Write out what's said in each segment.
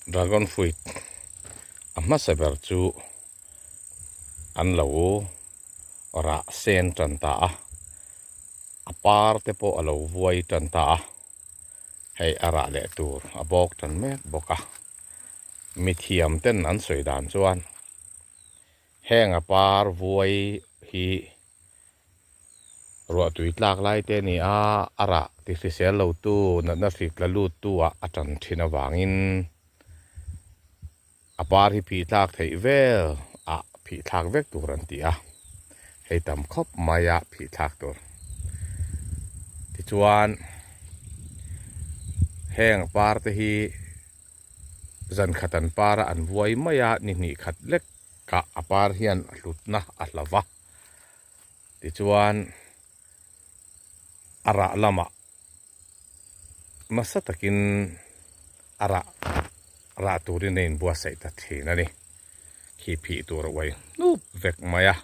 Dragon fruit a hmasa ber chu an lo rah sen tan ta a, a par te pawh a lo vuai tan ta a, hei a rah leh tur a bawk tan mek bawk a, mithiam ten an sawi dan chuan heng a par vuai hi Ruahtui tlak lai te a ni a, a rah ti hrisel lo tu, natna hrik la lut tu ah a tan thin avangin a par hi phih thlak theih vel ah phih thlak vek tur an ti a, hei tam khawp mai a phih thlak tur. Tichuan heng par te hi zan khat an par a an vuai mai a, ni hnih khat lek kah a par hian a hlutna a hla va. Tichuan a rah lamah nasa takin a rah rah turin a inbuatsaih ta thin a ni. Khi phih tur a uai hnup vek mai a.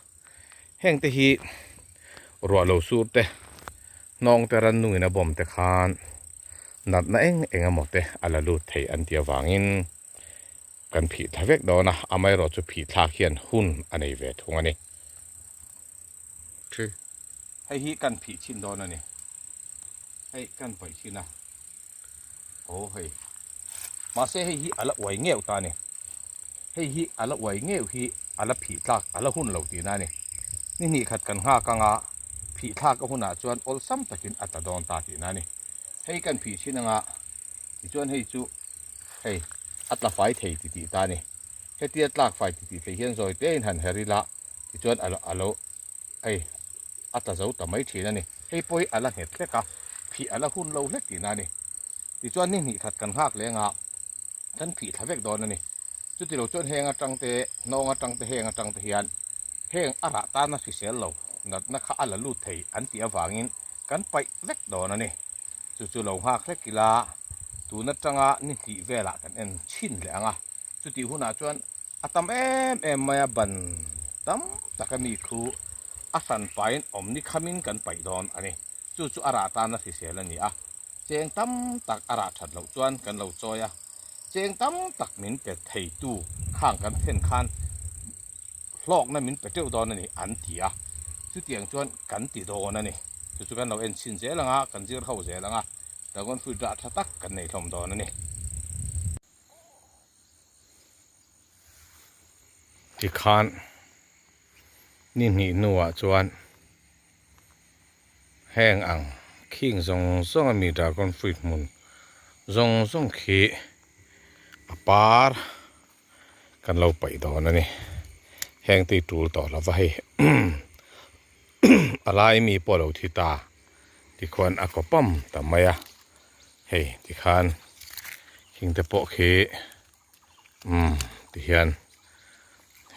Heng te hi ruah lo sur te, hnawng te rannungin a bawm te khan natna eng eng emaw te a la lut thei an tih avangin Kan phih thla vek dawn a, amaherawh chu phih thlak hian hun a nei ve thung a ni. Thi. Hei hi kan phih chhin dawn a ni. Hei kan paih chhin a. Aw hei. Mahse hei hi a la uai ngeuh ta a ni. Hei hi a la uai ngeuh hi a la phih tlak a la hun lo tihna a ni. Ni hnih khat kan nghak anga phih thlak a hunah chuan awlsam takin a tla dawn ta tihna a ni. Hei kan phih chhin anga tichuan hei chu Hei, a tla fai thei ti tih ta a ni. Hetia tlak fai ti tih theih hian zawi te in han her ila tichuan a a lo hei a tla zo ta mai thin a ni. Hei pawh hi a la nghet hlek a, phih a la hun lo hlek tihna a ni. Tichuan ni hnih khat kan nghak leng a, kan phih thla vek dawn a ni. Chuti lo chuan heng atang te, hnawng atang te, heng atang te hian heng a rah tana hrisel lo natna kha a la lut thei an tih avangin kan paih vek dawn a ni. Chu chu lo nghak hlek ila, tun atanga ni hnih velah kan en chhin leh ang a, chutih hunah chuan a tam em em mai a, ban tam taka mi khu a hran pahin awm ni khamin kan paih dawn a ni. Chu chu a rah tana hrisel a ni a, cheng tam tak a rah that loh chuan kan lo chawi a, cheng tam tak min pe theitu khang kan thlen khan hlawkna min pe teuh dawn a ni an ti a, chutiang chuan kan ti dawn a ni. Chu chu kan lo en chhin zel ang a, kan zir ho zel ang a, dragon fruit rah tha tak kan nei hlawm dawn a ni. Tikhan ni hnih hnuah chuan heng ang khing zawng zawng a mi dragon fruit hmun zawng zawng khi a par. Kan lo paih dawn a ni. Heng te hi tul tawh lova hei a lai mi pawh a lo thi ta tikhuan a kaw pam ta mai a, hei tikhan khing te pawh khi umm tihian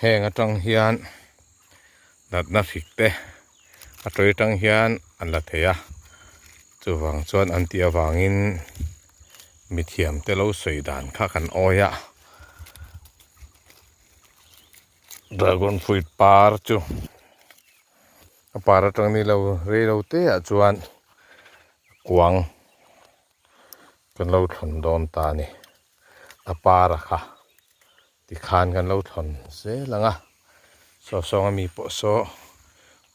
heng atang hian natna hrik te a tawi atang hian an la thei a, chuvang chuan an tih avangin mithiam te lo sawi dan kha kan awi a. Dragon fruit par chu a par atang ni lo rei lo te ah chuan kuang kan lo thlawn dawn ta a ni a par a kha tikhan kan lo thlawn zel ang a saw sawng ami pawh saw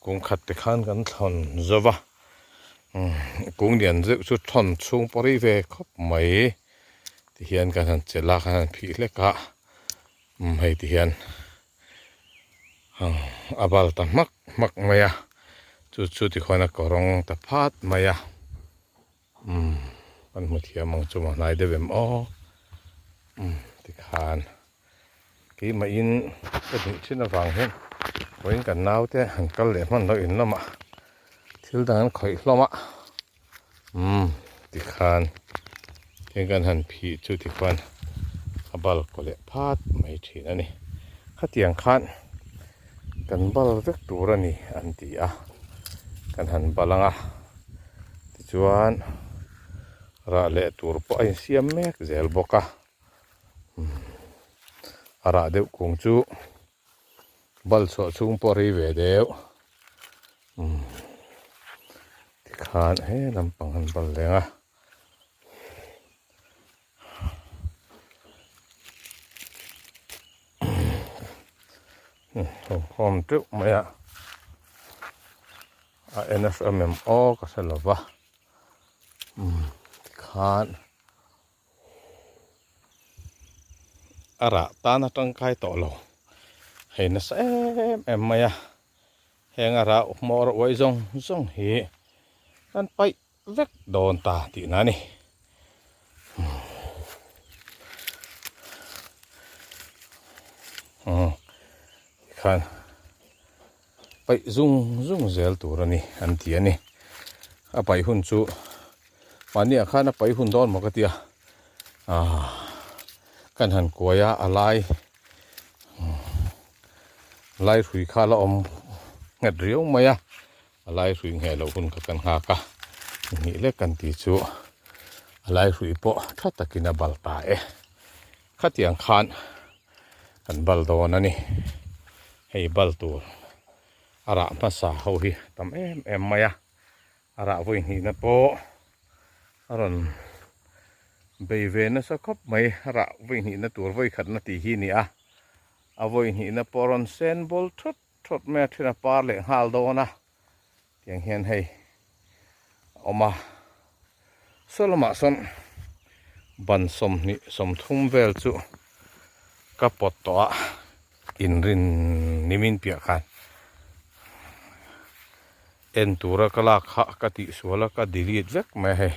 kung khat te khan kan thlawn zo va kung lian deuh chu thlawn chhung pawh rei ve khawp mai. Ti hian kan han chelh a kan han phih hlek a umm hei ti hian a bal ta hmak hmak mai a chu chu ti khuan a kawrawng ta phat mai a umm kan hmu thiam ang chu maw hnai deuh em aw umm tikhan keimah in ka hnih thin avang hian vawiin kan naute han kal leh hman loh in lamah thil dang an khawih hlawm a. Umm tikhan tin kan han phih chu tikhuan a bal kaw leh phat mai thin a ni. Khatiang khan kan bal vek tur a ni an ti a, kan han bal ang a, tichuan rah leh tur pawh a insiam mek zel bawk a, umm a rah deuh kung chu bal chhuah chhung pawh a rei ve deuh. Umm tikhan he lampang an bal leng a. khawm teuh mai a, a en a hre em aw ka hre lo va, umm tikhan a rah tan a tangkai tawh lo hei nasa em em mai a, heng a rah hmawr uai zawng zawng hi kan paih vek dawn ta tihna a ni. Umm tikhan paih zung zung zel tur a ni an ti a ni. A paih hun chu mahni ah khan a paih hun dawn maw ka tia ah kan han kuai a a lai lai hrui kha la awm nghet riau mai a. A lai hrui ngheh loh hun kha kan nghak a, hnih lek kan tih chu a lai hrui pawh tha takin a bal ta e. Khatiang khan kan bal dawn a ni. Hei bal tur a rah hmasa ho hi tam em em mai a, a rah vawi hnihna pawh a rawn bei ve nasa khawp mai. A rah vawi hnihna tur vawi khatna tih hi a ni a, a vawi hnihna pawh a rawn sen bawl thut Thawt mai a then a par leh nghal dawn a, tiang hian hei a awm a, saw lamah sawn ban 20 30 vel chu ka pawt tawh a, inrin nimin piah khan en tura ka lak kha ka tihsual a ka delete vek mai a hei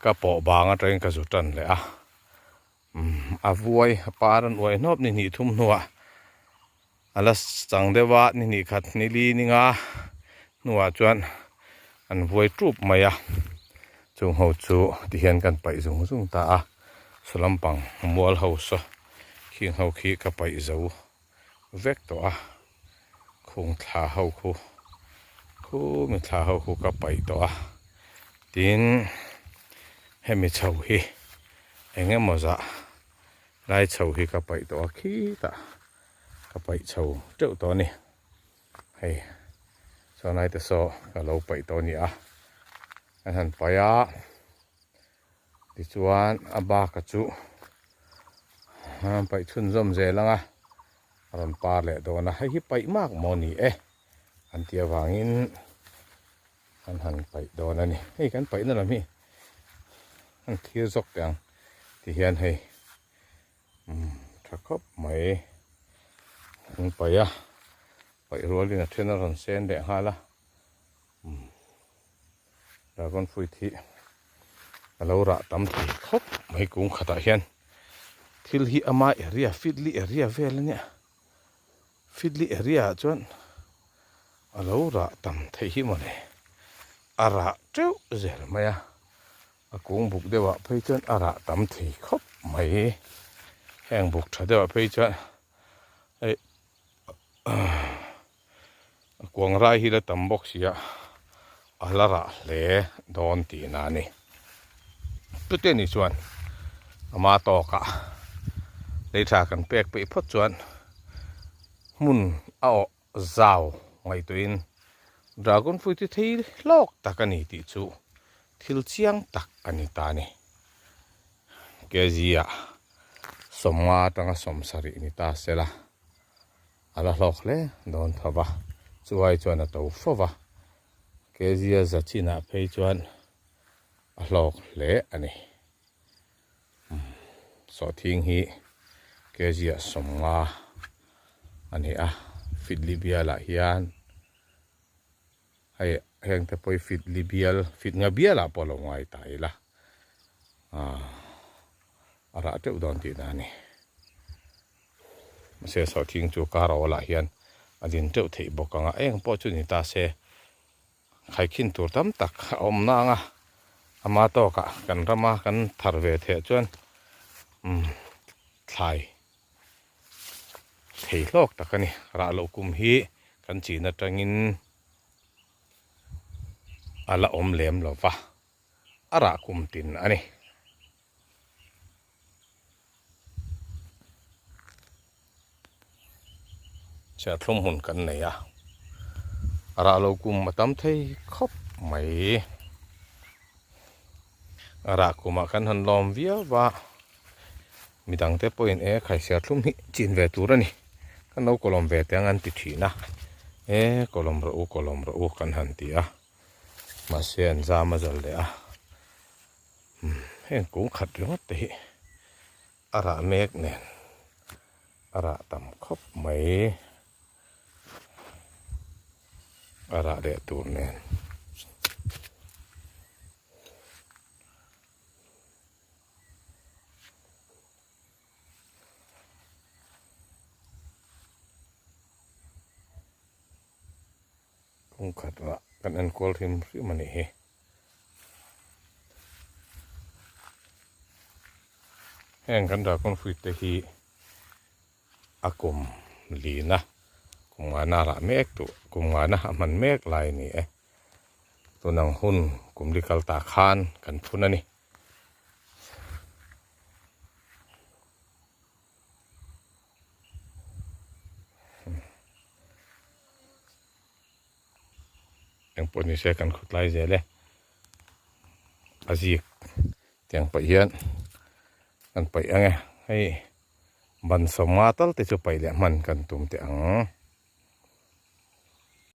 ka pawh bang atangin ka zu tan leh a, a vuai a par an uai hnawp ni hnih thum hnuah. A la chang deuh a, ni hnih khat ni li ni nga hnuah chuan an vuai tup mai a, chung ho chu tihian kan paih zung zung ta a, saw lampang mual ho saw khing ho khi ka paih zo vek tawh a, khung thla ho khu khumi thla ho khu ka paih tawh a, tin hemi chho hi eng emaw zah lai chho hi ka paih tawh a khitah. Ka paih chho teuh tawh a ni. Hei chuan ai te saw ka lo paih tawh a ni a. Kan han paih a, tichuan a bak a chu an paih chhunzawm zel ang a, a rawn par leh dawn a. Hei hi paih mak maw ni e an tih avangin kan han paih dawn a ni. Hei kan paihna lam hi an thlir zawk teh ang tihian hei. Umm tha khawp mai an paih a paih rualin a then a rawn sen leh nghal a umm dragon fruit hi a lo rah tam thei khawp mai kung khatah hian thil hi ama area fitli area vel a nia fitli area ah chuan a lo rah tam theih hi mawle a rah teuh zel mai a. A kung buk deuhah phei chuan a rah tam thei khawp mai. Heng buk tha deuhah phei chuan hei a kuang rai hi la tam bawk si a, a la rah hle dawn tihna a ni. Chute ni chuan ama tawkah lei tha kan pek peih phawt chuan hmun a awh Zau ngaihtuahin dragon fruit hi thei hlawk tak a ni tih chu thil chiang tak a ni ta a ni. Kg ah 50 atanga 70 ni ta sela a la hlawk hle dawn tho va, chu ai chuan a to fo va, kg a za chinah phei chuan a hlawk hle a ni. Sawhthing hi kg ah 50 a ni a, fitli bialah hian hei heng te pawh hi fitli bial fit nga bialah pawh a lo ngai ta ila ah a rah teuh dawn tihna a ni. Mahse sawhthing chu kar awlah hian a din teuh theih bawk ang a, eng pawh chu ni ta se. Khaikhin tur tam tak a awm na ang a, ama tawkah kan rama kan thar ve theih chuan umm thlai thei hlawk tak a ni. Rah loh kum hi kan chin atangin a la awm lem lo va, a rah kum tin a ni. Serthlum hmun kan nei a, a rah lo kum a tam thei khawp mai. A rah kumah kan han lawm viau va, midangte pawhin e khai serthlum hi chin ve tur a ni Kan lo kawlawm ve teh ang an ti thin a, e kawlawm rawh u kawlawm rawh u kan han ti a, mahse an zam a zal leh a, heng kung khat ringawt te hi a rah mek nen a rah tam khawp mai a rah leh tur nen. Kawng khat ah kan enkawl hrim hrim a nih hi. Heng kan dragon fruit te hi a kum lina kum ngana rah mek duh kum ngana a hman mek lai a ni e. Tunang hun kum li kal ta khan kan phun a ni. Engpawh ni se kan khawtlai zel e a zik tiang paih hian kan paih ang e hei ban sawmnga tal te chu paih leh hman kan tum teh ang.